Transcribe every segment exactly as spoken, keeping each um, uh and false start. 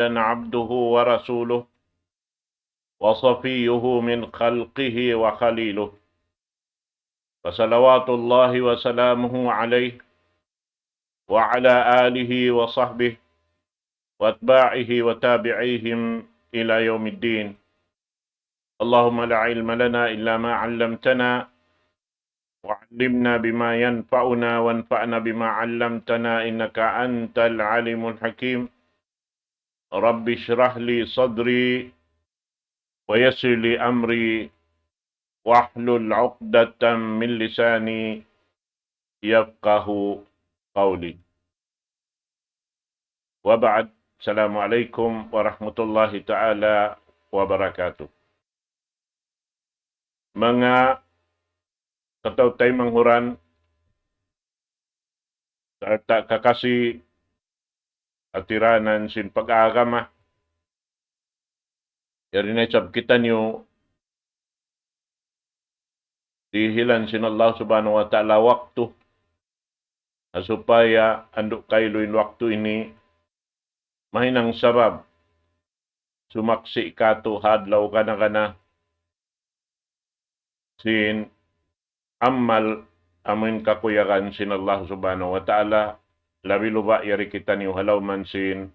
محمدا عبده ورسوله وصفيه من خلقه وخليله، فصلوات الله وسلامه عليه وعلى آله وصحبه وأتباعه وتابعيهم إلى يوم الدين. اللهم لا علم لنا إلا ما علمتنا، وعلمنا بما ينفعنا، وانفعنا بما علمتنا، إنك أنت العليم الحكيم. رب اشرح لي صدري، ويسر لي أمري، واحلل عقدة من لساني يفقه قولي. وبعد، السلام عليكم ورحمة الله تعالى وبركاته. Manga kataw-taymanghuran, sarta' kakasi ha tiranan sin pag-agama, yari na isab kitaniyu dihilan sin Allah Subhanahu wa Ta'ala waktu, ha supaya andu' kailu in waktu ini mahinang sabab sumaksi' katu' ha adlaw kana-kana sin amal amuin kakuyagan sin Allah Subhanahu wa Ta'ala, labi-labi yari kitaniyu ha lawm sin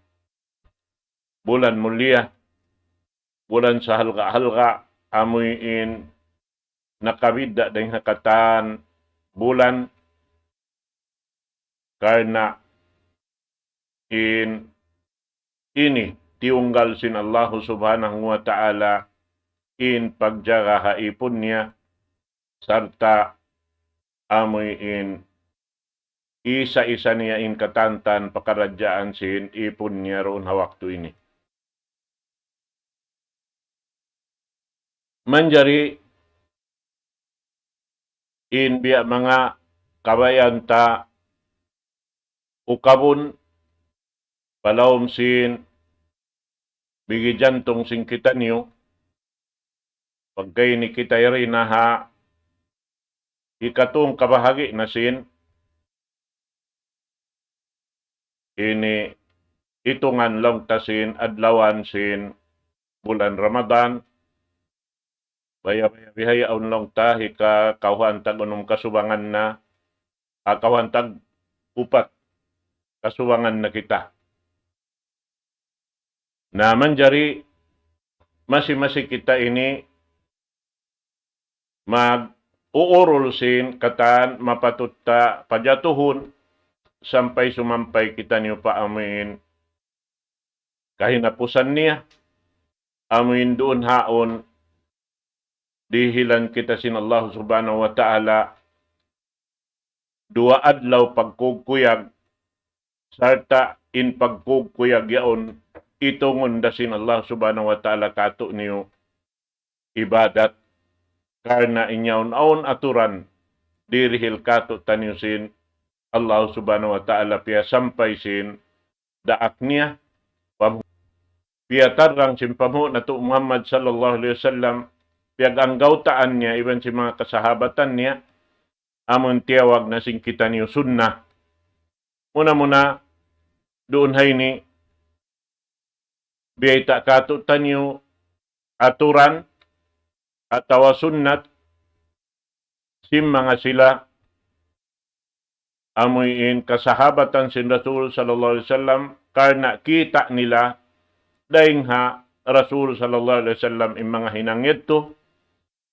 bulan mulia, bulan sahalga'-halga', amuin nakabidda' dayn ha katan bulan, karna' in ini tiyunggal sin Allahu Subhanahu wa Ta'ala in pagjaga ha ipun niya, sarta' amuin isa-isa niya in katantan pakaradjaan sin ipun niya duun ha waktu ini. Manjari in biya' manga kabayaan ta ukabun pa lawm sin bigi jantung sin kitaniyu, pagka ini kita yari na ha hikatū kabahagi' na sin ini itungan laung ta sin adlawan sin bulan Ramadan, baya'-baya' bihaun laung ta hika kawhaan tag unum kasubangan na, ah, kawhaan tag upat kasubangan na kita. Na manjari masi-masi kita ini mag-uurul sin katan mapatut ta pajatuhun sampay sumampay kitaniyu pa amuin kahinapusan niya, amuin duun haun dihilan kita sin Allah Subhanahu wa Ta'ala duwa adlaw pagkugkuyag, sarta' in pagkugkuyag yaun itungun da sin Allah Subhanahu wa Ta'ala kātu'niyu ibadat, karna' in yaun awn aturan dihil kātu'niyu sin Allah Subhanahu wa Ta'ala piyasampay sin daak niya, pam-, piyatarrang sin panghu' natu' Muhammad sallallahu alayhi wasallam, piyag-anggawtaan niya iban sin manga kasahabatan niya, amun tiyawag na sin kitaniyu sunnah. Muna-muna, duun ha ini, biyayta' kātu'niyu aturan atawa sunnat sin manga sila amuin kasahabatan sin Rasul sallallahu alayhi wasallam, karna' kita' nila dayn ha Rasul sallallahu alayhi wasallam in manga hinang yadtu,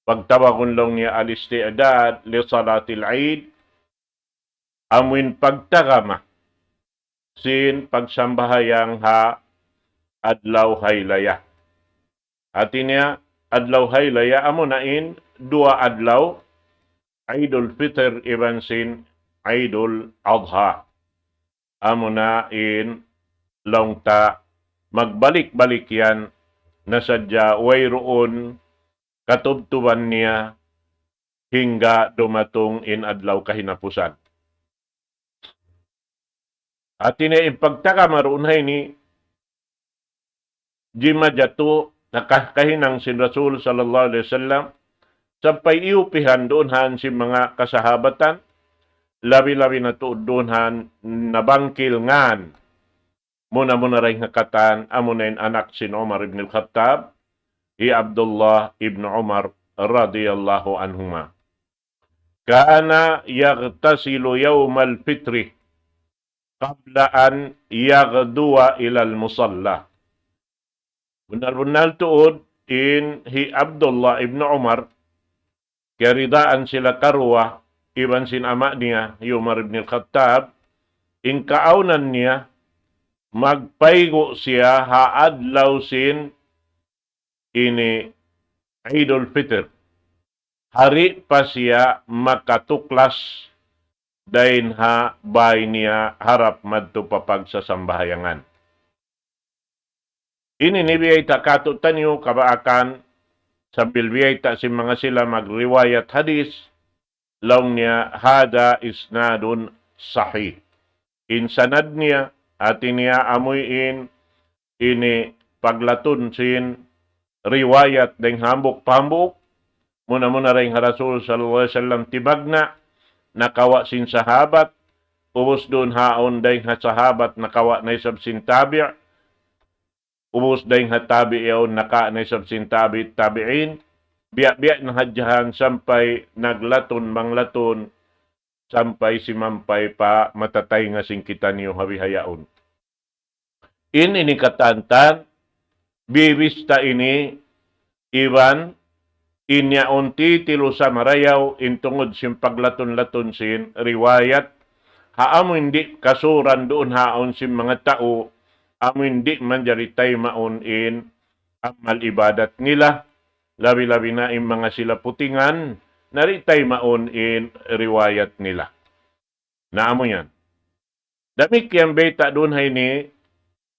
pagtawagun laung niya al-isti'dad li salatil Eid, amuin pagtagama sin pagsambahayang ha adlaw haylaya. Hati niya, adlaw haylaya amuna in duwa adlaw, Eidul Fitr iban sin Eidul Adha. Amuna in laung ta magbalik-balik yan na sadja wayruun katubtuban niya hangga dumatung in adlaw kahinapusan. Hati niya in pagtagama duun ha ini, jimajatu na ka-, kahinang sin Rasul sallallahu alayhi wasallam, sampay iyupihan duun han sin manga kasahabatan, labi-labi na tuud duun han nabangkil ngan muna-muna dayn ha katan, amuna in anak sin Umar ibn al-Khattab, hi Abdullah ibn Umar radiyallahu anhuma. كان يغتسل يوم الفطر قبل أن يغدو إلى المصلى. Bunnal-bunnal tuud in hi Abdullah ibn Umar, kiyaridaan sila karuwa, iban sin ama' niya, hi Umar ibn al-Khattab, in kaawnan niya, magpaygu' siya ha adlaw sin ini Eidul Fitr. Hari pa siya makatuklas dayn ha bay niya harap madtu pa pagsasambahayangan. Ini in biyayta' kātu'niyu kabaakan sambil biyayta' sin manga sila magriwayat hadis, laung niya, هذا إسناد صحيح. In sanad niya, hāti niya amuin ini paglatun sin riwayat dayn hambuuk pa hambuuk, muna-muna dayn ha Rasul sallallahu alayhi wasallam tibagna', nakawa' sin sahabat, ubus duun ha yaun dayn ha sahabat nakawa' na isab sin tabi', ubus dayn ha tabi' yaun nakawa' na isab sin tabi' tabi'in, biya'-biya' na hadja yan sampay naglatun manglatun, sampay simampay pa matataynga sin kitaniyu ha bihaun. In ini katantan, bibista ini, iban in yaun titilu sa marayaw, in tungud sin paglatun-latun sin riwayat, ha amu in di' kasuran duun ha yaun sin manga tau, amu in di' manjari taymaun in amal ibadat nila, labi-labi na in manga sila putingan, na di' taymaun in riwayat nila. Na amu yan. Damikkiyan bayta' duun ha ini,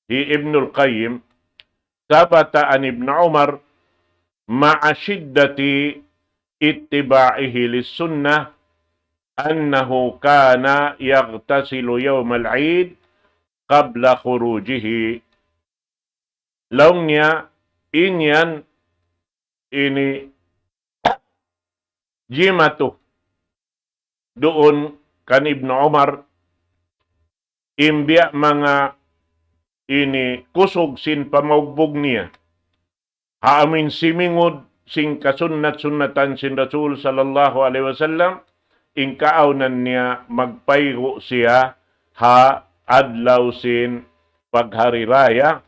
hi Ibnul Qayyim, ثبت عن ابن عمر مع شدة اتباعه للسنة أنه كان يغتسل يوم العيد قبل خروجه. Laung niya, in yan ini jimatu duun kan Ibnu Umar, in biya' manga ini kusug sin pamaugbug niya. Ha amuin simingud sin kasunnat-sunnatan sin Rasul sallallahu alayhi wasallam, in kaawnan niya magpaygu' siya ha adlaw sin paghari raya,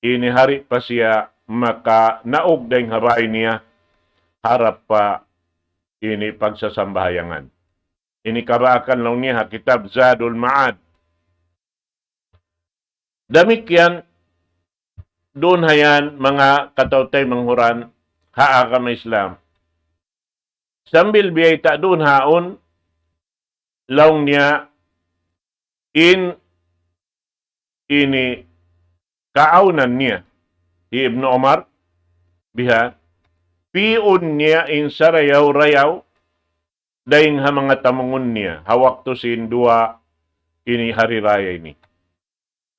ini hari pa siya makanaug dayn ha bay niya harap pa ini pagsasambahayangan. Ini kabaakan laung niya ha kitab Zadul Ma'ad. Damikkiyan, duun ha yan manga kataw-taymanghuran ha agama Islam. Sambil biyayta' duun ha yaun, laung niya in ini kaawnan niya, hi Ibnu Umar, biha, pi'un niya in sarayaw-rayaw, dayn ha manga tamungun niya, ha waktu sin duwa ini hari raya ini.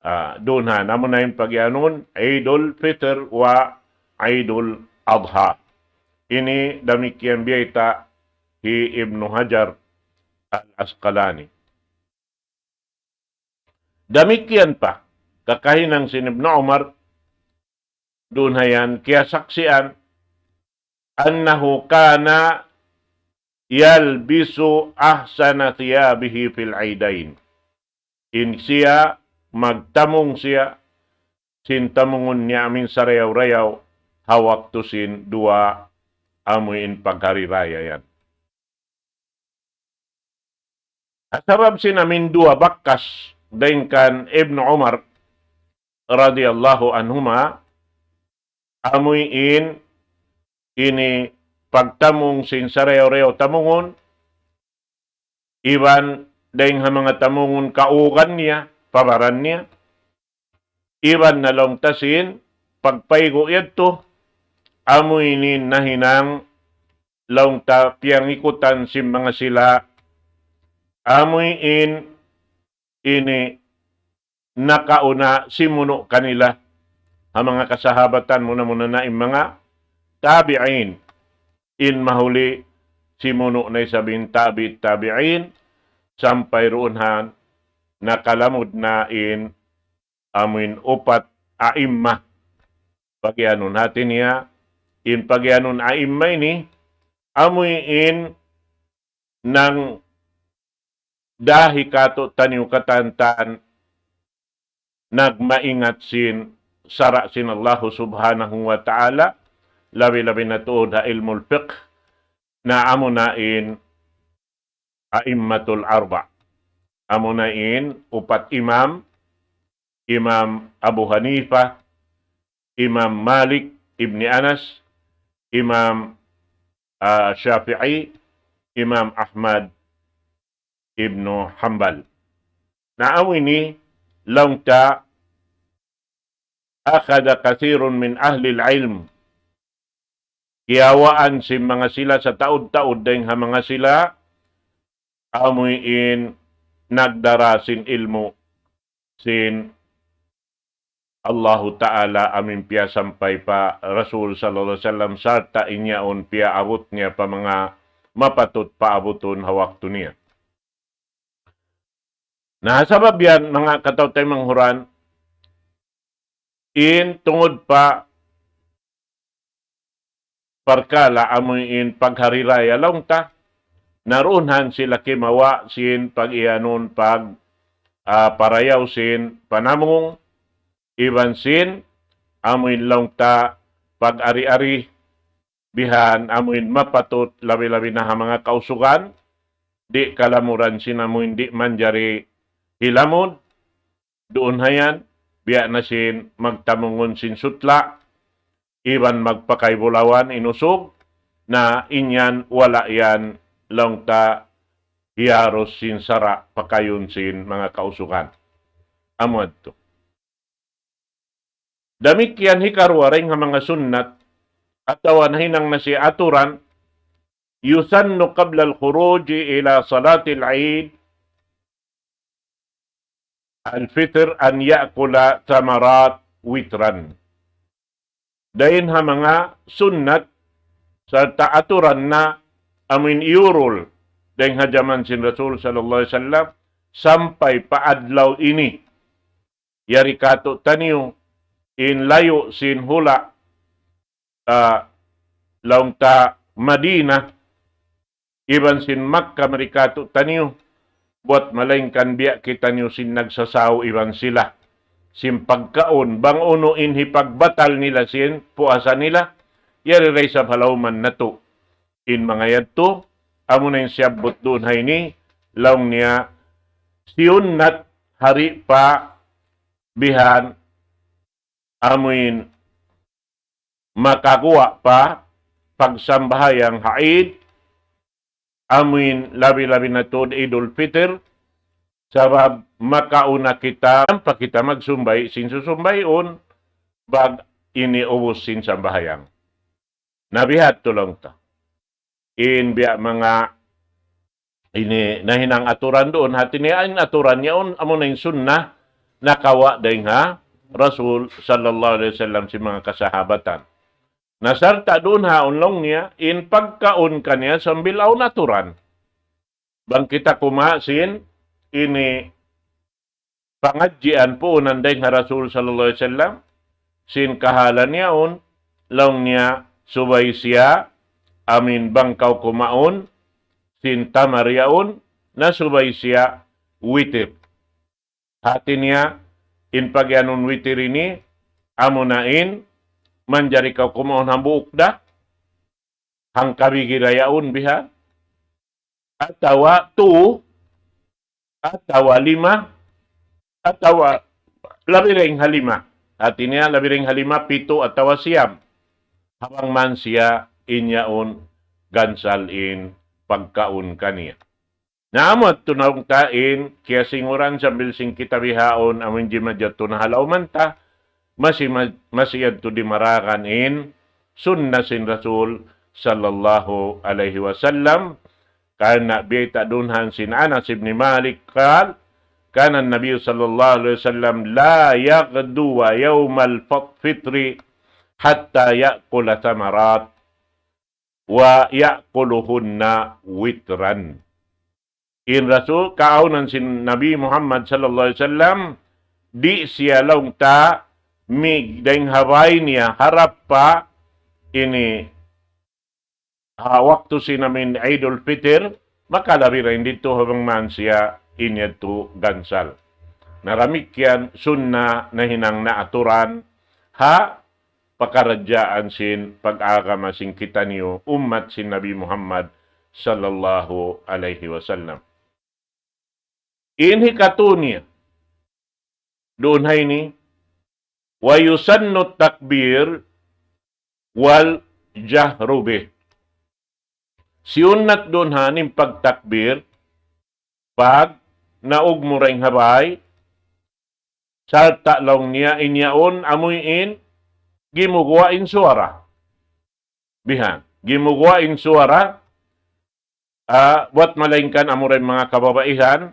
Ah, duun ha, namu na in pagiyanun, Eidul Fitr wa Eidul Adha. Ini damikkiyan biyayta' hi Ibnu Hajar Al-Asqalani. Damikkiyan pa, kakahinang sin Ibnu Umar, duun ha yan kiyasaksian, أنه كان يلبس أحسن ثيابه في العيدين. In siya, magtamung siya, sin tamungun niya amuin sarayaw-rayaw, ha waktu sin duwa amuin paghari raya yan. Sabab sin amuin duwa bakas dayn kan Ibnu Umar radiyallahu anhuma, amuin ini pagtamung sin sarayaw-rayaw tamungun, iban dayn ha manga tamungun kaugan niya, pa baran niya, iban na laung ta sin pagpaygu' yadtu, amu ini nahinang laung ta piyangikutan sin manga sila, amu in ini nakauna simunu' kanila, ha manga kasahabatan muna-muna na in manga tabi'in. In mahuli simunu' na isab in tabi' tabi'in, sampay duun ha nakalamud na in amuin upat a'imma. Pagiyanun hati niya, in pagiyanun a'imma ini, amuin nangdahi kātu'niyu katantan nagmaingat sin sara' sin Allahu Subhanahu wa Ta'ala, labi-labi na tuud ha ilmul fiqh, na amuna in a'immatul arba'. Amuna in upat imam, Imam Abu Hanifa, Imam Malik ibn Anas, Imam, ah, Shafi'i, Imam Ahmad ibn Hanbal. Na amu ini laung ta أخذ كثير من أهل العلم. Kiyawaan sin manga sila sataud-taud dayn ha manga sila, amuin nagdara sin ilmu' sin Allahu Ta'ala amuin piyasampay pa Rasul sallallahu alayhi wasallam, sarta' in yaun piyaabut niya pa manga mapatut paabutun ha waktu niya. Na, sabab yan, manga kataw-taymanghuran, in tungud pa parkala' amuin paghariraya laung ta, naruunhan sila kimawa' sin pag-iyanun pag, ah, parayaw sin panamung, iban sin amuin laung ta pag-ari-ari, bihan amuin mapatut labi-labi na ha manga kausugan, di' kalamuran sin amuin di' manjari hilamud, duun hayan, biya' na sin magtamungun sin sutla', iban magpakay bulawan in usug, na in yan wala' yan laung ta hiyarus sin sara' pakayun sin manga kausugan. Amu yadtu. Damikkiyan hikaruwa dayn ha manga sunnat, atawa nahinang na siya aturan, يسن قبل الخروج إلى صلاة العيد الفطر أن يأكل تمرات وترا. Dayn ha manga sunnat sarta' aturan na amuin iyurul dayn ha jaman sin Rasul sallallahu alayhi wasallam sampay pa adlaw ini. Yari kātu'niyu in layu' sin hula', ah, laung ta Madina, iban sin Makka mari kātu'niyu, buwat malaingkan biya' kitaniyu sin nagsasaw iban sila sin pagkaun, bang unu in hipagbatal nila sin puasa nila, yari da isab ha lawman natu'. In manga yadtu, amuna in siyabbut duun ha ini, laung niya, siyunnat hari pa bihan, amuin makaguwa' pa pagsambahayang ha Eid, amuin labi-labi na tuud Idul Fitr, sabab makauna kita, ampa kita magsumbay sin susumbayun, bang ini ubus sin sambahayang. Na biha' tuud laung ta. In biya' manga ini nahinang aturan duun, hati niya in aturan yaun, amuna in sunnah, nakawa' dayn ha Rasul sallallahu alayhi wasallam sin manga kasahabatan. Na sarta' duun ha awn laung niya, in pagkaun kaniya sambil awn aturan. Bang kita kumawa' sin ini pangadjian puunan dayn ha Rasul sallallahu alayhi wasallam, sin kahalan yaun, laung niya subay siya, amuin bang kaw kumaun, sin tamar yaun, na subay siya witir. Hati niya, in pagiyanun witir ini, amuna in, manjari kaw kumaun hambuuk da, hangkabigi da yaun biha', atawa tu, atawa lima, atawa labi dayn ha lima. Hati niya, labi dayn ha lima, pitu atawa siyam. Habang man siya in yaun gansal in pagkaun kaniya. Na amu yadtu laung ta in kiyasinguran sambil sin kita bihaun amun jimajat tu na ha lawm ta, masi, ma-, masi yadtu dimaragan in sunnah sin Rasul sallallahu alayhi wasallam. Karna' biyayta' duun ha sin Anas ibn Malik, قال: كان النبي صلى الله عليه وسلم لا يغدو يوم الفطر حتى يأكل تمرات ويأكلهن وترا. In Rasul, kaawnan sin Nabi Muhammad sallallahu alayhi wasallam, di' siya laung ta migdaing ha bay niya harap pa ini ha waktu sin amin Eidul Fitr, makalabi ra in didtu ha bang man siya in yadtu gansal. Na damikkiyan sunna nahinang na aturan ha pakaradjaan sin pag-agama sin kitaniyu ummat sin Nabi Muhammad sallallahu alayhi wasallam. In hikatu niya, duun ha ini, ويسن التكبير والجهر به. Siunnat duun ha in pagtakbir, pag naug mu daing ha bay, sarta' laung niya in yaun amuin gimuguwa' in suwara. Bihan, gimuguwa' in suwara, ah, buwat malaingkan amu daing manga kababaihan,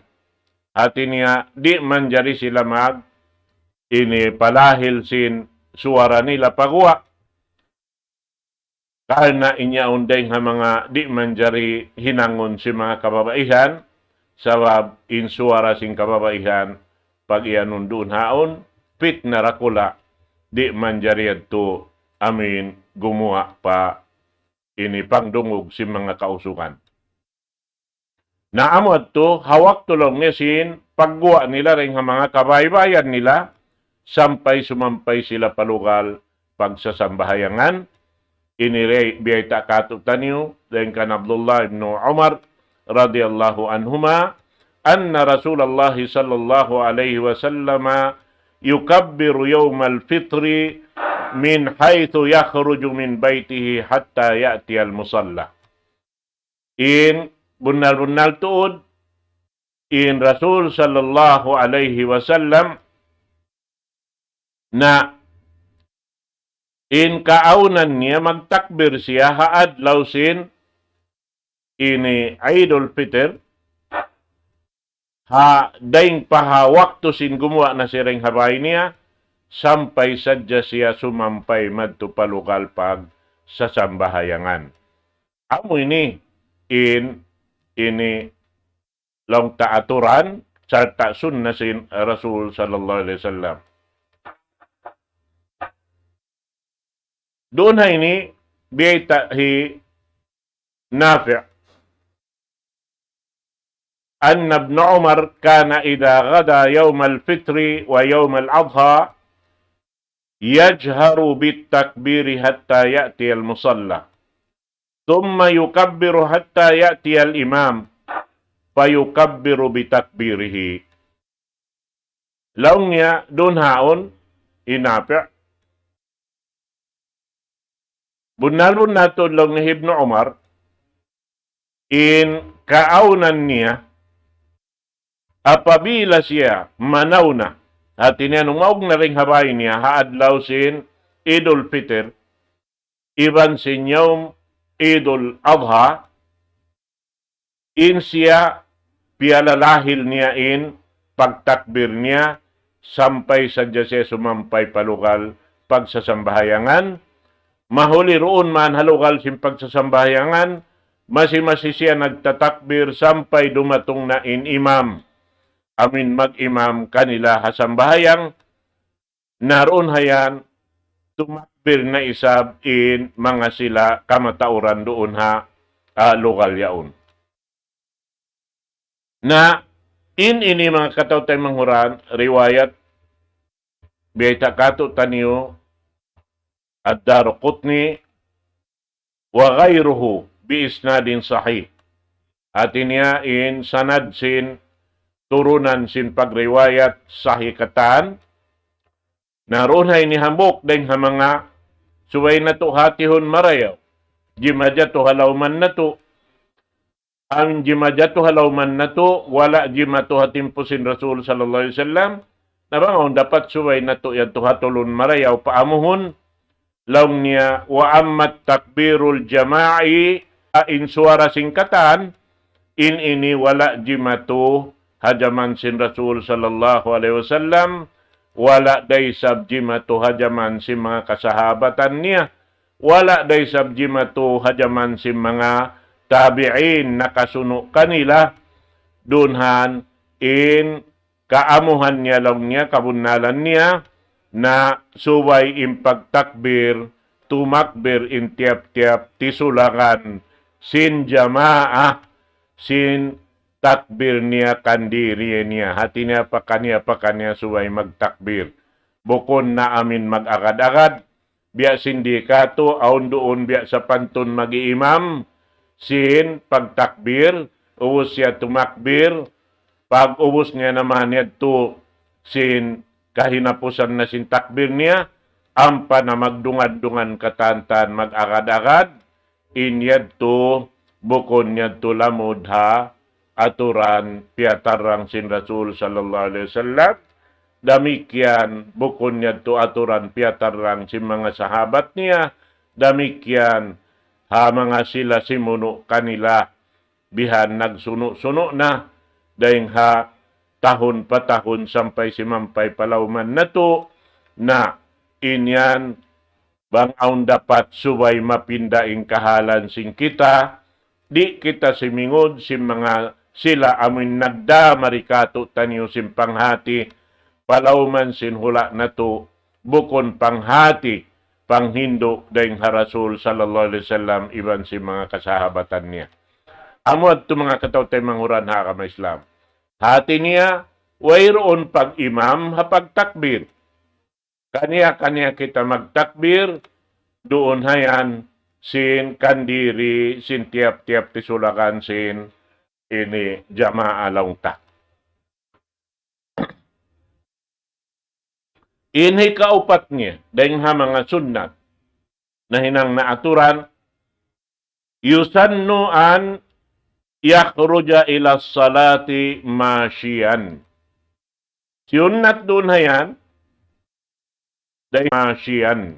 hati niya di' manjari sila mag ini palahil sin suwara nila paguwa'. Karna' in yaun daing ha manga di' manjari hinangun sin manga kababaihan, sabab in suwara sin kababaihan pag-iyanun duun haun, pitna dakula', di' manjari yadtu amin gumuwa' pa ini pangdungug sin manga kausugan. Na amu yadtu, ha waktu laung niya sin pagguwa' nila daing ha manga kabaybayan nila, sampay sumampay sila pa lugal pagsasambahayangan. Ini ri-, biyayta' kātu'niyu, daing kan Abdullah ibn Umar radiyallahu anhuma, أن رسول الله صلى الله عليه وسلم يكبر يوم الفطر من حيث يخرج من بيته حتى يأتي المصلى. In bunnal-bunnal tuud, in Rasul sallallahu alayhi wasallam, na in kaawnan niya magtakbir siya ha adlaw sin ini Eidul Fitr, ha daing pa ha waktu sin gumuwa' na siya daing ha bay niya, sampay sadja siya sumampay madtu pa lugal pagsasambahayangan. Amu ini in, ini laung ta aturan, sarta' sunna sin Rasul sallallahu alayhi wasallam. Duun ha ini, biyayta' hi Nafi', أن ابن عمر كان إذا غدا يوم الفطر ويوم الأضحى يجهر بالتكبير حتى يأتي المصلى، ثم يكبر حتى يأتي الإمام، فيكبر بتكبيره. Laung niya, duun haun, hi Nafi'. Bunnal-bunnal tuud laung niya hi Ibnu Umar, in kaawnan niya, apabila siya manaw na, hati niya numaug na daing ha bay niya, ha adlaw sin Idul Fitr, iban sin yawm Idul Adha, in siya piyalalahil niya in pagtakbir niya sampay sadja siya sumampay pa lugal pagsasambahayangan. Mahuli duun man ha lugal sin pagsasambahayangan, masi-masi siya nagtatakbir sampay dumatung na in imam. Amuin mag-imam kanila ha sambahayang, na duun ha yan, tumakbir na isab in manga sila kamatauran duun ha, ah, lugal yaun. Na in ini manga kataw-taymanghuran, riwayat, biyayta' kātu'niyu, Ad-Daraqutni, وغيره بإسناد صحيح. Hati niya in sanad sin turunan sin pagriwayat sahih katan. Na duun ha ini hambuuk dayn ha manga subay natu' hatihun marayaw. Jimajatu ha lawman natu'. Awn jimajatu ha lawman natu', wala' jimatu ha timpu sin Rasul sallallahu alayhi wasallam. Na bang awn dapat subay natu' yadtu hatulun marayaw paamuhun. Laung niya, وأما التكبير الجماعي, in suwara sin katan, in ini wala' jimatu ha jaman sin Rasul sallallahu alayhi wasallam, wala' da isab jimatu ha jaman sin manga kasahabatan niya, wala' da isab jimatu ha jaman sin manga tabi'in nakasunu' kanila, dunhan in kaamuhan niya laung niya, kabunnalan niya, na subay in pagtakbir, tumakbir in tiyap-tiyap tisulakan sin jamaa, sin takbir niya kandiri niya. Hati niya pakaniya-pakaniya subay magtakbir. Bukun na amin mag-agad-agad, biya' sin di katu', awn duun biya' sapantun mag-iimam, sin pagtakbir, ubus siya tumakbir, pag-ubus niya naman yadtu sin kahinapusan na sin takbir niya, ampa na magdungan-dungan katan-katan mag-agad-agad, in yadtu bukun yadtu lamud ha aturan piyatarrang sin Rasul sallallahu alayhi wasallam. Damikkiyan bukun yadtu aturan piyatarrang sin manga sahabat niya. Damikkiyan ha manga sila simunu' kanila, bihan nagsunu'-sunu' na, dayng ha tahun pa tahun sampay simampay pa lawman natu', na in yan bang awn dapat subay mapinda in kahalan sin kita, di' kita simingud sin manga sila amuin nagdā mari kātu'niyu sin panghati, pa lawman sin hula' natu', bukun panghati, panghindu' dayng ha Rasul sallallahu alayhi wasallam iban sin manga kasahabatan niya. Amu yadtu manga kataw-taymanghuran ha agama Islam. Hati niya, wayruun pag-imam ha pagtakbir. Kaniya-kaniya kita magtakbir, duun ha yan sin kandiri, sin tiyap-tiyap tisulakan sin ini jamaa laung ta. In hikaupat niya, dayng ha manga sunnat, nahinang na aturan, يسن أن يخرج إلى الصلاة ماشيا. Siyunnat duun ha yan, dayng ماشيا.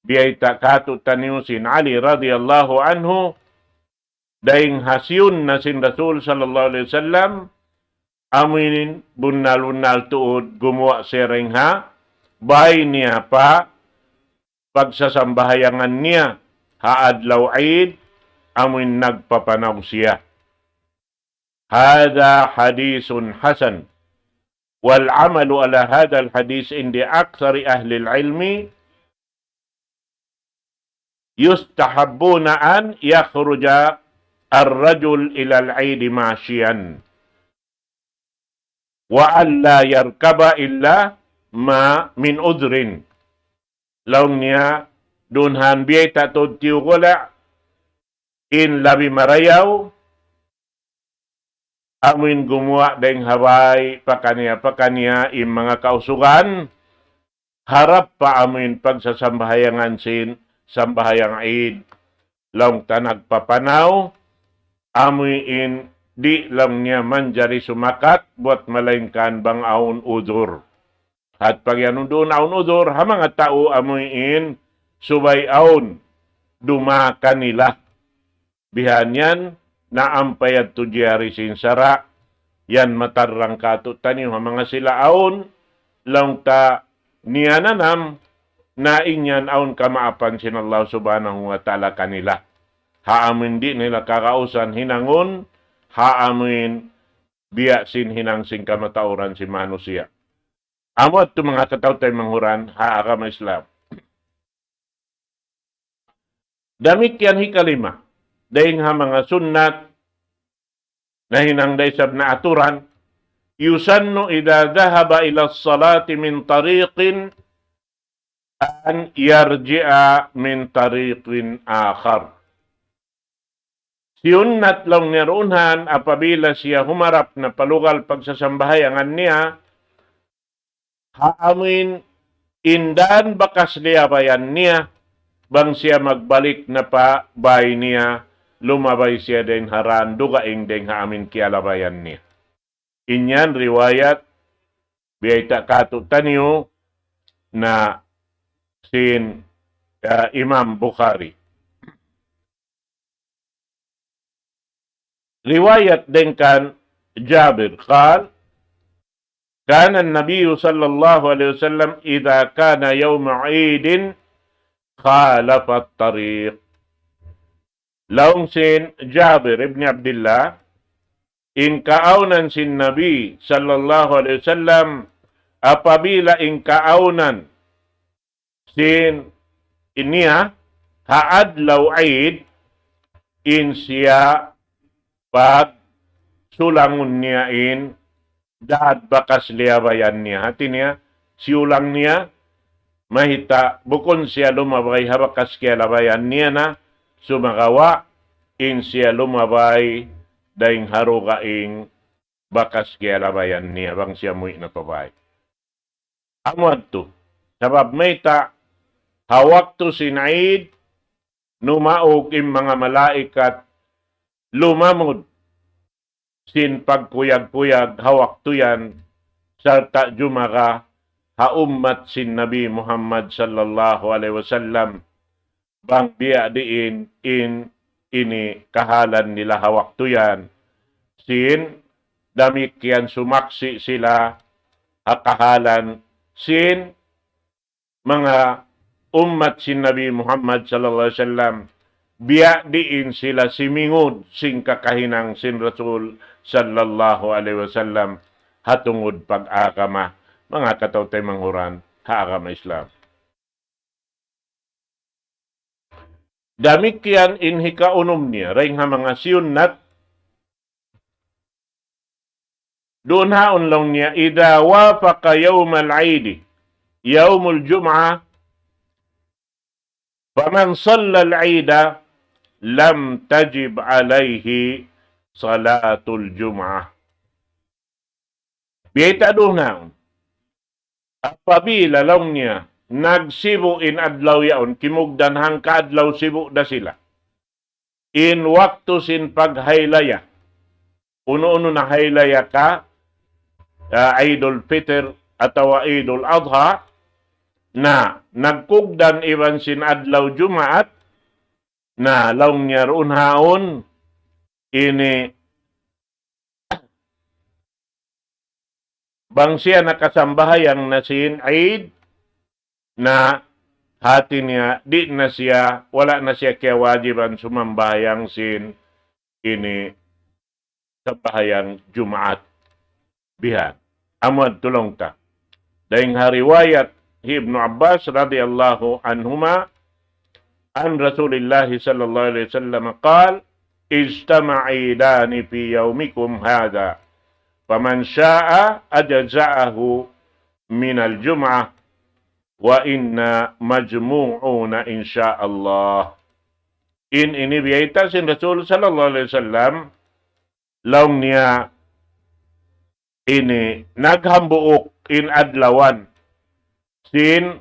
Biyayta' kātu'niyu sin Ali radiyallahu anhu, dayng ha siyunnat sin Rasul sallallahu alayhi wasallam, amuin bunnal-bunnal tuud gumuwa' siya dayng ha bāy niya pa pagsasambahayangan niya ha adlaw Eid, amuin nagpapanaw siya. هذا حديث حسن، والعمل على هذا الحديث عند أكثر أهل العلم، يستحبون أن يخرج الرجل إلى العيد ماشيا، وأن لا يركب إلا ما من عذر. Laung niya, duun ha yan biyayta' tuud tiyugula', in labi marayaw, amuin gumuwa' dayng ha bāy pakaniya-pakaniya in manga kausugan, harap pa amuin pagsasambahayangan sin sambahayang Eid, laung ta nagpapanaw, amuin di' laung niya manjari sumakat buwat malaingkan bang awn udhur. Hat pag yan duun awn udhur, ha manga tau amuin subay awn dumā kanila. Bihan yan, na ampa yadtu jari sin sara', yan matarrang kātu'niyu ha manga sila awn, laung ta niyananam, na in yan awn kamaapan sin Allah subhanahu wa ta'ala kanila. Ha amuin di' nila kagausan hinangun, ha amuin biya' sin hinang sin kamatauran sin manusiya'. Amu yadtu manga kataw-taymanghuran ha agama Islam. Damikkiyan hikalima, dayng ha manga sunnat, nahinang da isab na aturan, يسن إذا ذهب إلى الصلاة من طريق أن يرجع من طريق آخر. Siyunnat laung niya duun ha yan, apabila siya humarap na pa lugal pagsasambahayangan niya, ha amuin in dān bakas liyabayan niya, bang siya magbalik na pa bāy niya, lumabay siya dayng ha dān dugaing dayng ha amuin kiyalabayan niya. In yan riwayat biyayta' kātu'niyu na sin, ah, Imam Bukhari. Riwayat dayng kan Jabir, قال: كان النبي صلى الله عليه وسلم إذا كان يوم عيد خالف الطريق. Laung sin Jabir ibn Abdullah, in kaawnan sin Nabi sallallahu alayhi wasallam, apabila in kaawnan sin niya ha adlaw Eid, in siya pagsulangun niya in daad bakas liyabayan niya. Hati niya, siyulang niya, mayta', bukun siya lumabay ha bakas kiyalabayan niya na, sumagawa' in siya lumabay dayng ha dugaing bakas kiyalabayan niya bang siya muwi' na pa bāy. Amu yadtu. Sabab mayta', ha waktu sin Eid, numaug in manga malaikat lumamud sin pagkuyag-kuyag ha waktu yan, sarta' jumaga ha ummat sin Nabi Muhammad sallallahu alayhi wasallam, bang biya' diin in ini kahalan nila ha waktu yan. Sin, damikkiyan sumaksi' sila ha kahalan sin manga ummat sin Nabi Muhammad sallallahu alayhi wasallam, biya' diin sila simingud sin kakahinang sin Rasul sallallahu alayhi wasallam ha tungud pag-agama, manga kataw-taymanghuran ha agama Islam. Damikkiyan in hikaunum niya, dayng ha manga siyunnat, duun haun laung niya, إذا وافق يوم العيد يوم الجمعة فمن صلى العيد لم تجب عليه صلاة الجمعة. Biyayta' duun haun. Apabila laung niya, nagsibu' in adlaw yaun, kimugdan hangka adlaw sibu' da sila. In waktu sin paghaylaya. Unu-unu na haylaya ka, ah, Eidul Fitr atawa Eidul Adha, na nagkugdan iban sin adlaw Jumaat, na laung niya duun haun, ini bang siya nakasambahayang na sin Eid, na hati niya, di' na siya, wala' na siya kiyawajiban sumambahayang sin ini sambahayang Jumaat. Bihan. Amu yadtu laung ta. Dayng ha riwayat hi Ibnu Abbas radiyallahu anhuma, عن رسول الله صلى الله عليه وسلم قال: اجتمع عيدان في يومكم هذا، فمن شاء أجزأه من الجمعة، وإنا مجموعون إن شاء الله. In ini biyayta' sin Rasul sallallahu alayhi wasallam, laung niya ini naghambuuk in adlawan sin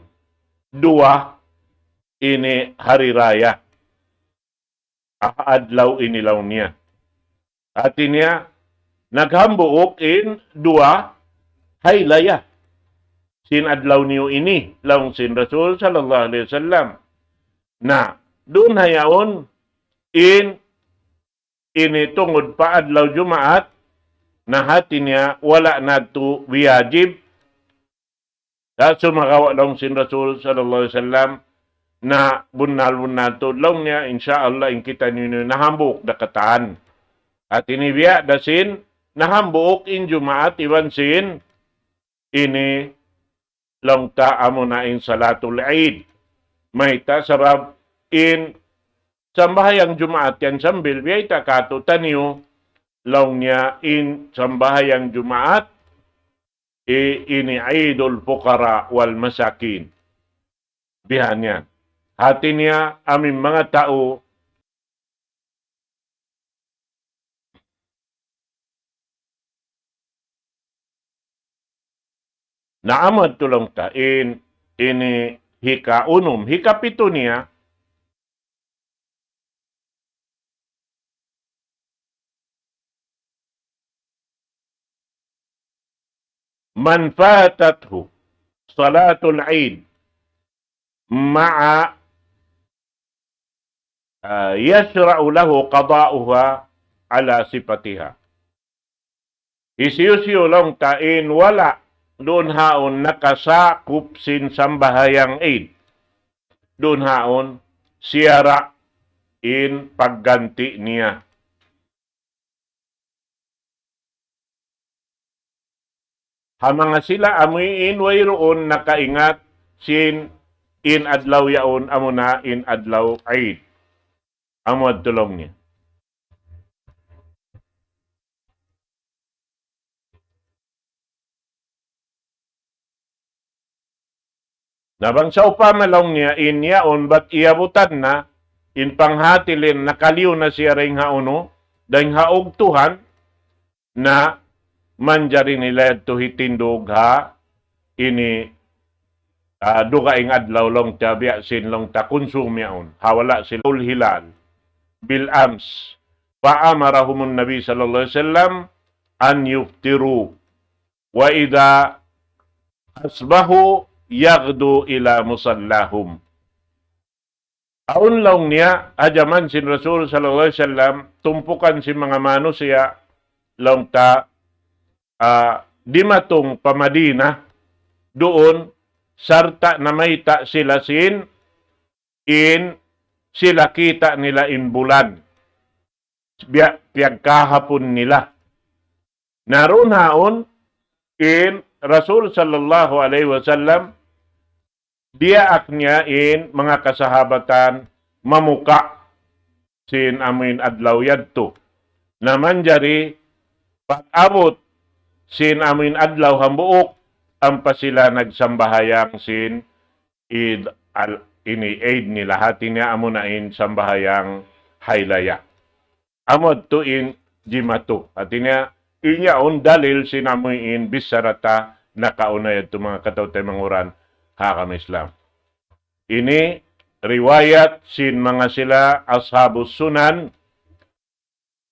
duwa ini hari raya. Ah, adlaw ini laung niya. Hati niya, naghambuuk in duwa haylaya sin adlaw niyu ini, laung sin Rasul sallallahu alayhi wasallam. Na, duun ha yaun in ini tungud pa adlaw Jumaat, na hati niya wala' natu' wiyajib. Sa' sumagawa' laung sin Rasul sallallahu alayhi wasallam, na bunnal-bunnal tuud laung niya, insya Allah in kitaniyu ini nahambuuk da katan. Hati niya biya' da sin, nahambuuk in Jumaat iban sin ini laung ta amuna in Salatul Eid. Mayta' sabab in sambahayang Jumaat yan sambil biyayta' katu'taniyu laung niya in sambahayang Jumaat i-, ini Eidul Fuqara wal Masakin. Bihan yan. Hati niya amin manga tau Na amu yadtu laung ta in, ini hikaunum, hikapitu niya, من فاتته صلاة العيد مع ah, يشرع له قضاؤها على صفتها. Hisiyu-siyu laung ta in wala' duun haun nakasakup sin sambahayang Eid. Duun haun siyara' in pagganti' niya. Ha manga sila amuin wayruun nakaingat sin in adlaw yaun amuna in adlaw Eid. Amu adtu laung niya. Na bang sawpama laung niya in yaun bat iyabutan na, in panghati lin nakaliyu na siya dayn ha unu, dayn ha ugtuhan, na manjari nila yadtu hitindug ha ini, ah, dugaing adlaw laung ta biya' sin laung ta kunsum yaun. Ha wala' sila ul hilal bil ams. فأمرهم النبي صلى الله عليه وسلم أن يفطروا وإذا أصبحوا يغدوا إلى مصلاهم. Awn laung niya, ha jaman sin Rasul sallallahu alayhi wasallam, tumpukan sin manga manusiya', laung ta, ah, dimatung pa Madina, duun, sarta' namayta' sila sin, in, sila kita' nila in bulan. Biya', piyagkahapun nila. Na duun haun, in, Rasul sallallahu alayhi wasallam, diyaak niya in manga kasahabatan mamuka' sin amuin adlaw yadtu. Na manjari pag-abut sin amuin adlaw hambuuk, ampa sila nagsambahayang sin Eid al-, ini Eid nila, hati niya amuna in sambahayang haylaya. Amu yadtu in jimatu. Hati niya, in yaun dalil sin amuin bichara ta nakauna yadtu manga kataw-taymanghuran ha agama Islam. Ini riwayat sin manga sila ashabus sunan,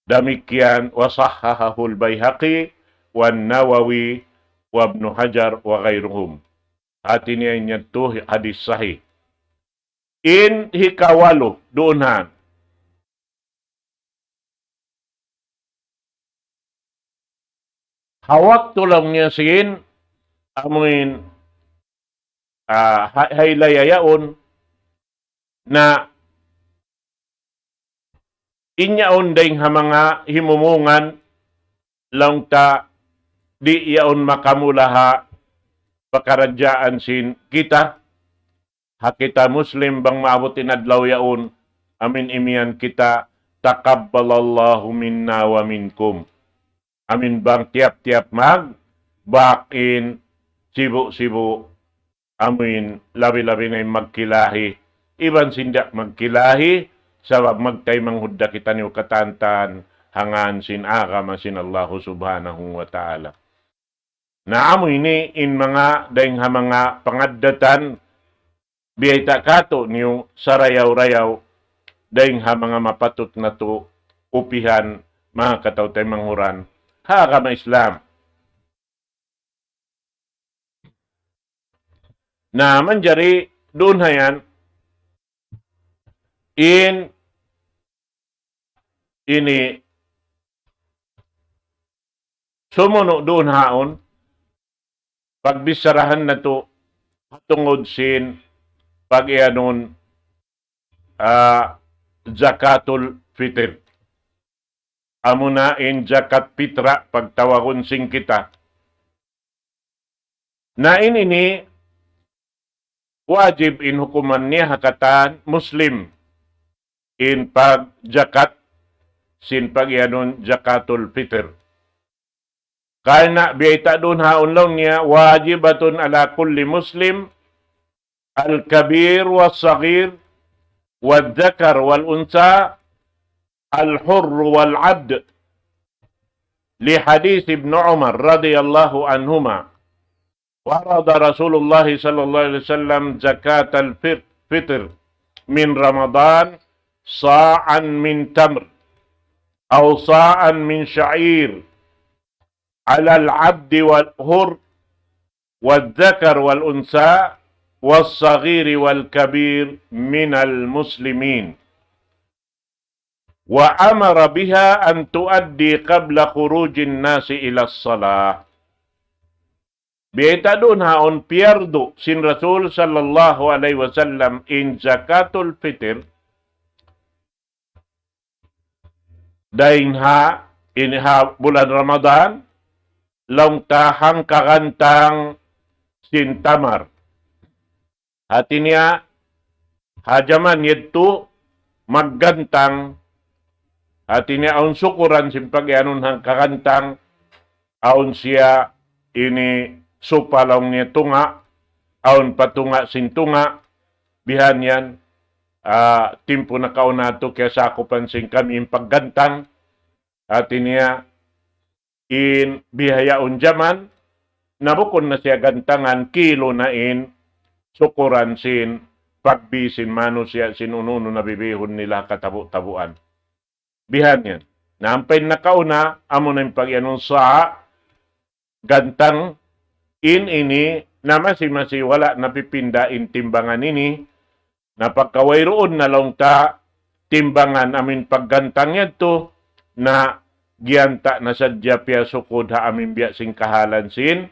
damikkiyan وصححه البيهقي والنووي وابن حجر وغيرهم. Hati niya in yadtu hadis sahih. In hikawalu, duun han. Ha waktu laung niya sin, amuin, ah, ha-, haylaya yaun, na in yaun dayng ha manga himumungan, laung ta di' yaun makamula ha pakaradjaan sin kita, ha kita Muslim bang maabut in adlaw yaun, amin imiyan kita, تقبل الله منا ومنكم. Amin bang tiyap-tiyap magbak in sibu'-sibu', amuin labi-labi na in magkilahi, iban sin di' magkilahi, sabab magtaymanghud da kitaniyu katantan, ha ngan sin agama sin Allahu subhanahu wa ta'ala. Na amu ini in manga, dayng ha manga pangaddatan, biyayta' katu' niyu sarayaw-rayaw, dayng ha manga mapatut natu' upihan, manga kataw-taymanghuran ha agama Islam. Na manjari duun ha yan, in ini sumunu' duun haun, pagbicharahan natu' tungud sin pag-iyanun, ah, zakatul fitr. Amuna in zakat pitra pagtawagun sin kita. Na in ini wajib in hukuman niya ha katan Muslim in pagzakat sin pag-iyanun zakatul fitr. Karna' biyayta' duun haun laung niya, واجبة على كل مسلم الكبير والصغير والذكر والأنثى الحر والعبد، لحديث ابن عمر رضي الله عنهما، فرض رسول الله صلى الله عليه وسلم زكاة الفطر من رمضان صاعا من تمر أو صاعا من شعير على العبد والحر والذكر والأنثى والصغير والكبير من المسلمين، وأمر بها أن تؤدى قبل خروج الناس إلى الصلاة. Biyayta' duun haun piyardu sin Rasul sallallahu alayhi wasallam in zakatul fitr dayn ha, ini ha bulan Ramadan, laung ta hangkagantang sin tamar. Hati niya, ha jaman yadtu maggantang, hati niya awn sukuran sin pag-iyanun hangkagantang, awn siya ini supa laung niya tunga', awn pa tunga' sin tunga', bihan yan, ah, timpu nakauna tu kiyasakupan sin kami in paggantang, hati niya, in bihaun jaman, na bukun na siya gantangan, kilu na in sukuran sin pagbi sin manusiya' sin unu-unu na bibihun nila katabu'-tabuan. Bihan yan. Na ampa in nakauna, amu na in pag-iyanun sa' gantang in ini, na masi-masi wala' napipinda in timbangan ini, na pagka wayruun na laung ta timbangan amin paggantang yadtu, na giyanta' na sadja piyasukud ha amin biya' sin kahalan sin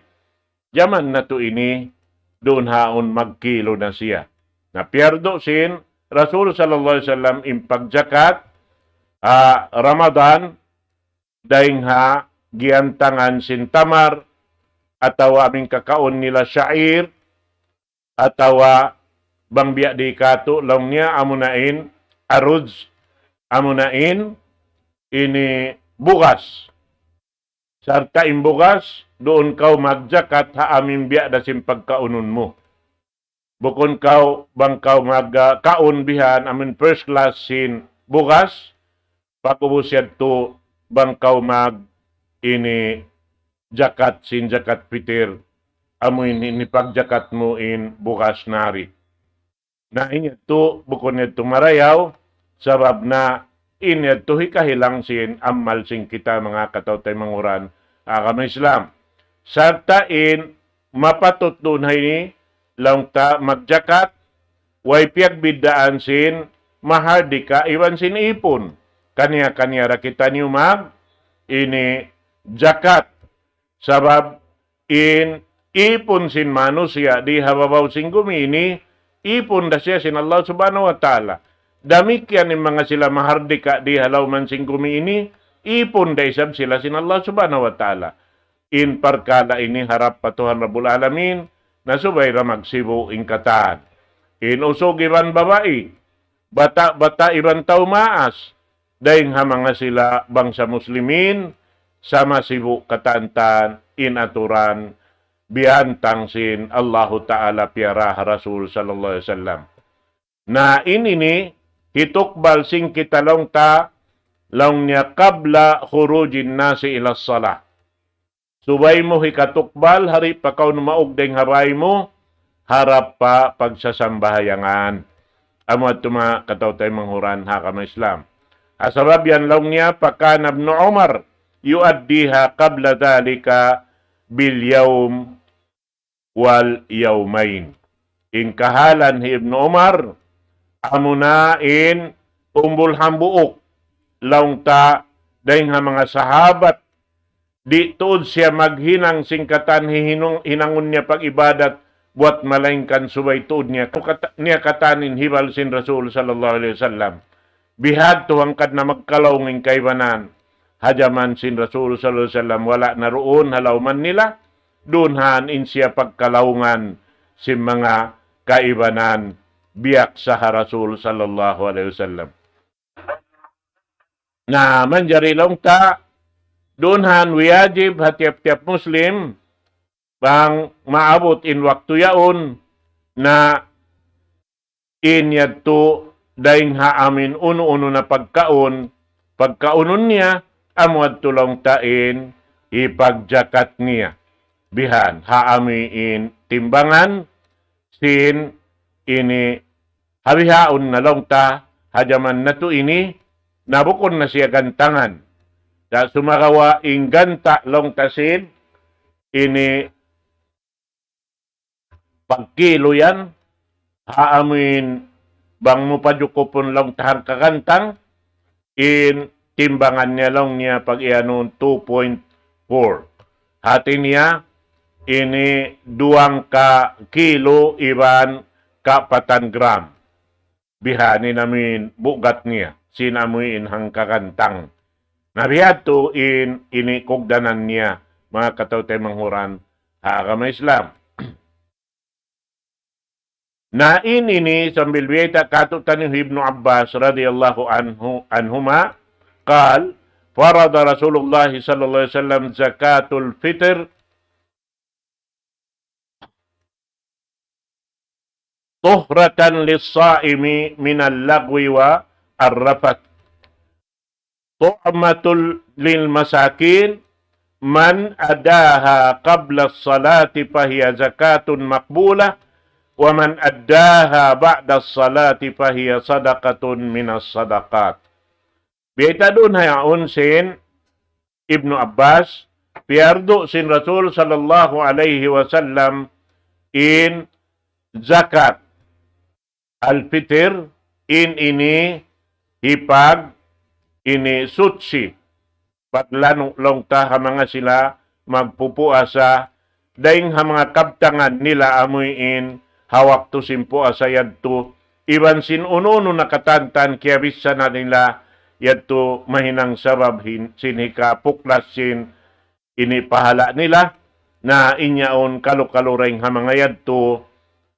jaman natu' ini, duun haun magkilu na siya. Na piyardu sin Rasul sallallahu alayhi wasallam in pagjakat ha Ramadan, dayn ha giyantangan sin tamar, atawa amin kakaun nila sha'ir, atawa bang biya' di katu' laung niya amuna in aruz, amuna in ini bugas. Sarta' in bugas, duun kaw magjakat ha amin biya' da sin pagkaunun mu. Bukun kaw, bang kaw mag, ah, kaun bihan, amin first class sin bugas, pag'ubus yadtu, bang kaw mag ini jakat sin jakat pitir, amu in, in hipagjakat mu in bugas nari. Na in yadtu, bukun yadtu marayaw, sabab na in yadtu hikahilang sin amal sin kita manga kataw-taymanghuran agama Islam. Sarta' in mapatut duun ha ini, laung ta magjakat, way piyagbiddaan sin mahardika iban sin ipun. Kaniya-kaniya da kitaniyu mag ini jakat. Sabab in ipun sin manusiya' di ha babaw sin gumi ini, ipun da siya sin Allah Subhanahu wa Ta'ala. Damikkiyan in manga sila mahardika di ha lawman sin gumi ini, ipun da isab sila sin Allah Subhanahu wa Ta'ala. In parkala' ini harap pa Tuhan Rabbul Alamin, na subay da magsibu' in katan. In usug iban babai, bata'-bata' iban tau maas, dayn ha manga sila bangsa Muslimin, sama sibu' katan-katan in aturan biyantang sin Allahu Ta'ala piyara ha Rasul sallallahu alayhi wasallam. Na in ini, hitukbal sin kita laung ta, laung niya قبل خروج الناس إلى الصلاة. Subay mu hikatukbal, hari pa kaw numaug dayn ha bāy mu, harap pa pagsasambahayangan. Amu yadtu manga kataw-taymanghuran ha agama Islam. Ha sabab yan laung niya, فكان ابن عمر يؤديها قبل ذلك باليوم واليومين. In kahalan hi Ibnu Umar, amuna in umbul hambuuk, laung ta dayn ha manga sahabat, di' tuud siya maghinang sin katan hihinung-, hinangun niya pag-ibadat buat malaingkan subay tuud niya kata-, niya katan in hibal sin Rasul sallallahu alayhi wasallam. Bihadtu hangkan na magkalaung in kaibanan. Ha jaman sin Rasul sallallahu alayhi wasallam wala' na duun ha lawman nila, duun han in siya pagkalaungan sin manga kaibanan biyaksa ha Rasul sallallahu alayhi wasallam. Na manjari laung ta, duun han wiyajib ha tiyap-tiyap Muslim, bang maabut in waktu yaun, na in yadtu dayn ha amin unu-unu na pagkaun, pagkaunun niya, amu yadtu laung ta in hipagjakat niya. Bihan, ha amin timbangan, sin ini ha bihaun na laung ta, ha jaman natu' ini, na bukun na siya gantangan. Sa' sumagawa' in ganta' laung ta sin ini pagkilu yan, ha amin bang mu pajukupun laung ta hangkagantang, in timbangan niya laung niya pag-iyanun two point four. Hati niya, ini duwang ka kilu iban kapatan gram. Bihan in amin bugat niya, sin amuin hangkagantang. Na bihadtu in ini kugdanan niya, manga kataw-taymanghuran ha agama Islam. Na in ini sambil biyayta' kātu'niyu hi Ibnu Abbas radiyallahu anhu, anhuma, قال: فرض رسول الله صلى الله عليه وسلم زكاة الفطر طهرة للصائم من اللغو والرفث، طعمة للمساكين، من أداها قبل الصلاة فهي زكاة مقبولة، ومن أداها بعد الصلاة فهي صدقة من الصدقات. Biyayta' duun ha yaun sin Ibnu Abbas, piyardu sin Rasul sallallahu alayhi wasallam in zakat al-fitr, in ini hipag ini suchi, paglanu' laung ta ha manga sila magpupuasa, dayng ha manga kabtangan nila amuin ha waktu sin puasa yadtu, iban sin unu-unu na katantan kiyabissara nila yadtu mahinang sabab hin-, sin hikapuklas sin ini pahala' nila, na in yaun kalu-kalu dayng ha manga yadtu,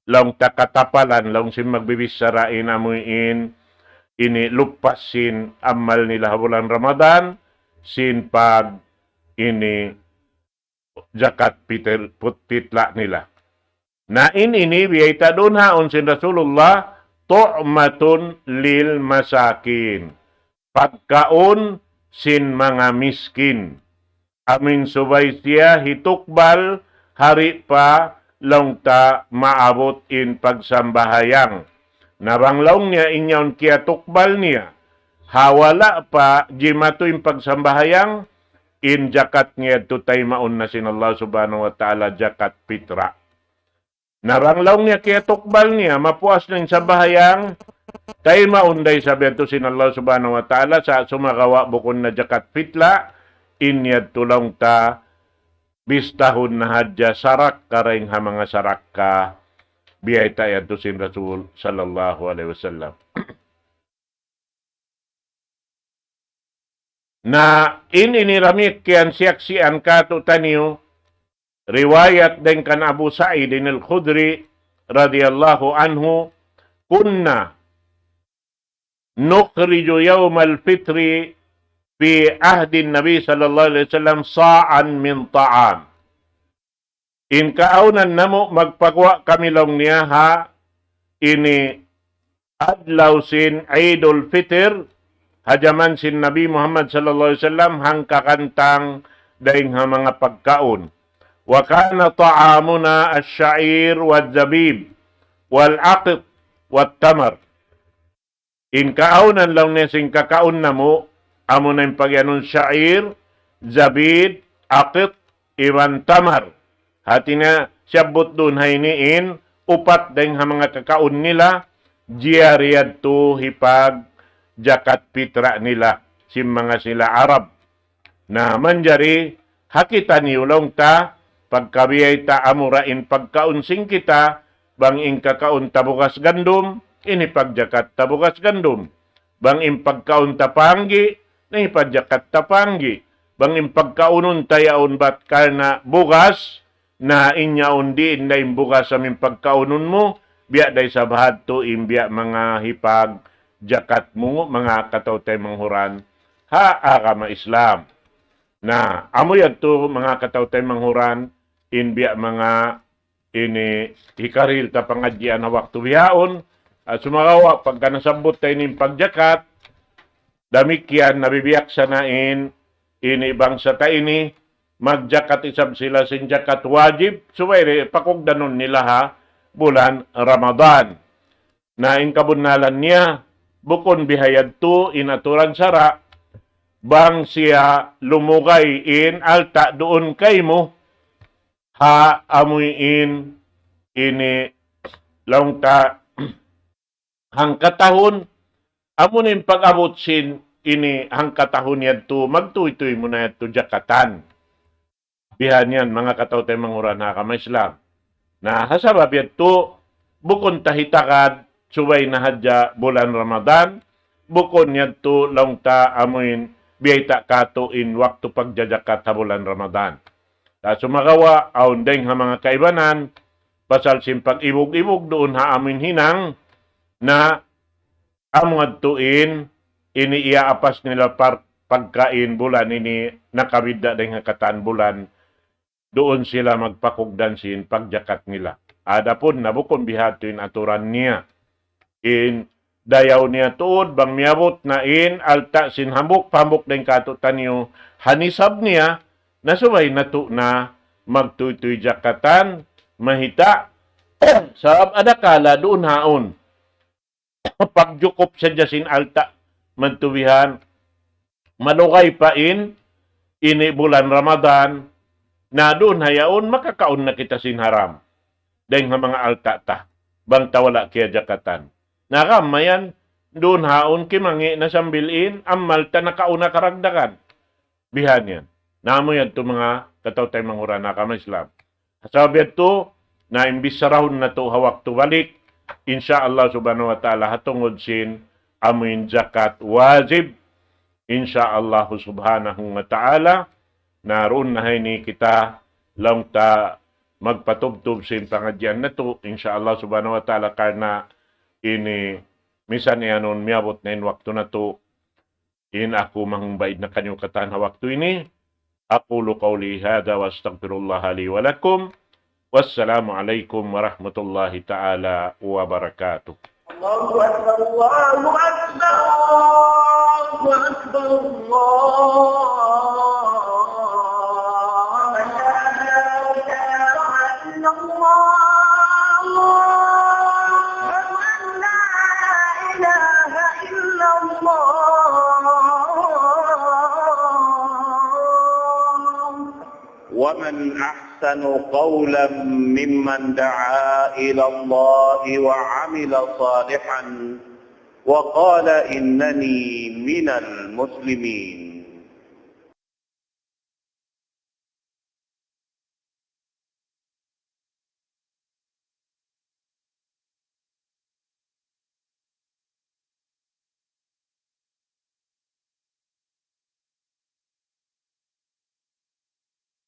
laung ta katapalan, laung sin magbibissara in amuin, ini lupas sin amal nila ha bulan Ramadan, sin pag ini zakat pitil-, put-, pitla' nila. Na in ini biyayta' duun ha yaun sin Rasulullah, طعمة للمساكين. Pagkaun sin manga miskin. Amuin subay siya hitukbal hari pa laung ta maabut in pagsambahayang. Na bang laung niya in yaun kiyatukbal niya, ha wala' pa jimatu in pagsambahayang, in zakat niya yadtu taymaun na sin Allah Subhanahu wa Ta'ala zakat pitra. Na bang laung niya kiyatukbal niya, mapuas na in sambahayang, taymaun da isab yadtu sin Allah Subhanahu wa Ta'ala, sa' sumagawa' bukun na zakat pitla', in yadtu laung ta, bistahun na hadja sarakka dayng ha manga sarakka, biyayta' yadtu sin Rasul sallallahu alayhi wasallam. Na in ini damikkiyan siyaksian kātu'niyu, riwayat dayng kan Abu Sa'id al-Khudri radiyallahu anhu, كنا نخرج يوم الفطر في عهد النبي صلى الله عليه وسلم صاعا من طعام. In kaawnan namu' magpaguwa' kami laung niya ha ini adlaw sin Eidul Fitr, ha jaman sin Nabi Muhammad sallallahu alayhi wasallam, hangka kantang dayng ha manga pagkaun. وكان طعامنا الشعير والزبيب والأقط والتمر. In kaawnan laung niya sin kakaun namu', amuna in pagiyanun sha'ir, zabib, aqit, iban tamar. Hati niya, siyabbut duun ha ini in upat dayng ha manga kakaun nila, jari yadtu hipagzakat pitra nila, sin manga sila Arab. Na manjari ha kitaniyu laung ta, pagka biyayta' amura in pagkaun sin kita, bang in kakaun ta bugas gandum, in hipagzakat ta bugas gandum. Bang in pagkaun ta panggi', na hipagzakat ta panggi'. Bang in pagkaunun ta yaun bat karna' bugas, na in yaun di' in da in bugas amu in pagkaunun mu, biya' da isab hadtu in biya' manga hipagzakat mu, manga kataw-taymanghuran ha agama Islam. Na, amu yadtu manga kataw-taymanghuran, in biya' manga ini hikarihil ta pangadjian ha waktu bihaun, ah, sumagawa' pagka nasabbut ta ini in pagzakat, damikkiyan nabibiyaksana in ini bangsa ta ini, magzakat isab sila sin zakat wajib, subay di' pakugdanun nila ha bulan Ramadan. Na in kabunnalan niya, bukun bihayadtu in aturan sara', bang siya lumugay in alta' duun kaymu, ha amuin ini laung ta hangkatahun, amu in pag-abut sin ini hangkatahun yadtu, magtuytuy mu na yadtu zakatan. Bihan yan, manga kataw-taymanghuran ha agama Islam. Na, ha sabab yadtu, bukun ta hitagad, subay na hadja bulan Ramadan, bukun yadtu laung ta amuin biyayta' katu' in waktu pagjazakat ha bulan Ramadan. Sa' sumagawa', awn dayng ha manga kaibanan, pasal sin pag-ibug-ibug duun ha amuin hinang, na amu yadtu in, ini iyaapas nila par-, pagkain bulan ini nakabidda' dayng ha katan bulan, duun sila magpakugdan sin pagjakat nila. Adapun na bukun bihadtu in aturan niya. In dayaw niya tuud bang miyabut na in alta' sin hambuuk pa hambuuk dayng kātu'niyu ha nisab niya, na subay natu' na magtuytuy jakatan, mahita', sabab adakala duun haun pagjukup sadja sin alta' magtubihan, malugay pa in ini bulan Ramadan, na duun ha yaun makakaun na kita sin haram dayng ha manga alta' ta, bang ta wala' kiyajakatan. Na kam mayan, duun haun kimangi' na sambil in amal ta nakauna karagdagan. Bihan yan. Na amu yadtu manga kataw-taymanghuran ha agama Islam. Sabab yadtu, na imbis sarahun natu' ha waktu balik, insya Allah subhanahu wa ta'ala, ha tungud sin amuin jakat wajib, insya Allah subhanahu wa ta'ala, na duun na ha ini kita laung ta magpatubtub sin pangadjian natu', insya Allah subhanahu wa ta'ala, karna' ini misan iyanun miyabut na in waktu natu', in aku mahumbaid na kaniyu katan ha waktu ini. أقول قولي هذا وأستغفر الله لي ولكم. والسلام عليكم ورحمة الله تعالى وبركاته. الله أكبر، الله أكبر، الله أكبر، الله أكبر. لا إله إلا الله. أشهد أن لا إله إلا الله. ومن أحسن قولا ممن دعا إلى الله وعمل صالحا وقال إنني من المسلمين.